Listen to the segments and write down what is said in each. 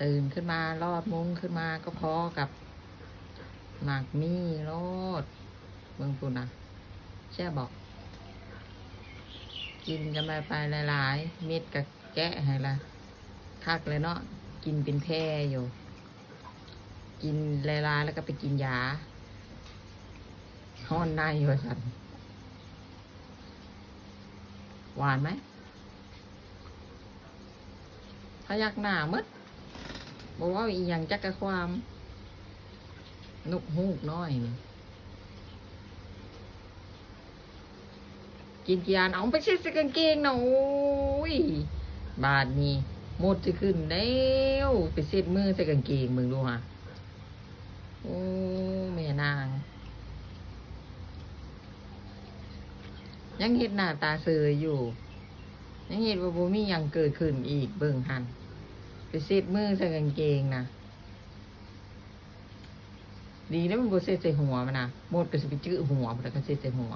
ຕື່ນຂຶ້ນມາ ລອດມຸ້ງຂຶ້ນມາກໍພໍກັບໝາກໝີ່ໂລດ. ເບິ່ງພຸ້ນນະ ແຊບບໍ່? ກິນກັນໄປຫຼາຍໆ ເມັດກໍແກະໃຫ້ລະ ຄັກແລ້ວເນາະ. ກິນເປັນແຜ່ຢູ່ ກິນຫຼາຍໆ ແລ້ວກໍໄປກິນຢາ ຮ້ອນໃນວ່າຊັ້ນ. ຫວານໄໝ? ພະຍັກໜ້າໝົດ ບໍ່ເວົ້າອີ່ຫຍັງຈັກກະຄວາມ. ນົກຮູ້ກນ້ອຍນີ້ ກິນກີ່ອັນ ເອົາໄປເຊັດໃສ່ກາງເກງນະ. ໂອ້ຍ ບາດນີ້ມົດຊິຂຶ້ນແລ້ວ ໄປເຊັດມືໃສ່ກາງເກງເບິ່ງດູຫາ. ໂອ້ ແມ່ນາງ ຍັງເຮັດໜ້າຕາເຊີຍຢູ່ ຍັງເຮັດວ່າບໍ່ມີຫຍັງເກີດຂຶ້ນອີກ. ເບິ່ງຫັ້ນ ໄປເຊັດມືໃສ່ກາງເກງນະ. ດີແລ້ວມັນບໍ່ເຊັດໃສ່ຫົວມັນນະ ມົດກໍຊິໄປຈື່ຫົວພຸ້ນລະ ຄັນເຊັດໃສ່ຫົວ.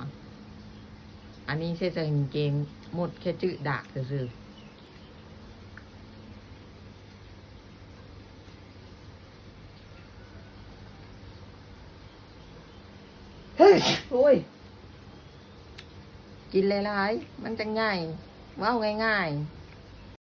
ອັນນີ້ເຊັດໃສ່ກາງເກງ ມົດແຄ່ຈື່ດາກຊື່ໆ. ໂອ້ຍ ກິນຫຼາຍໆ ມັນຈັ່ງໃຫຍ່ ເວົ້າງ່າຍໆ.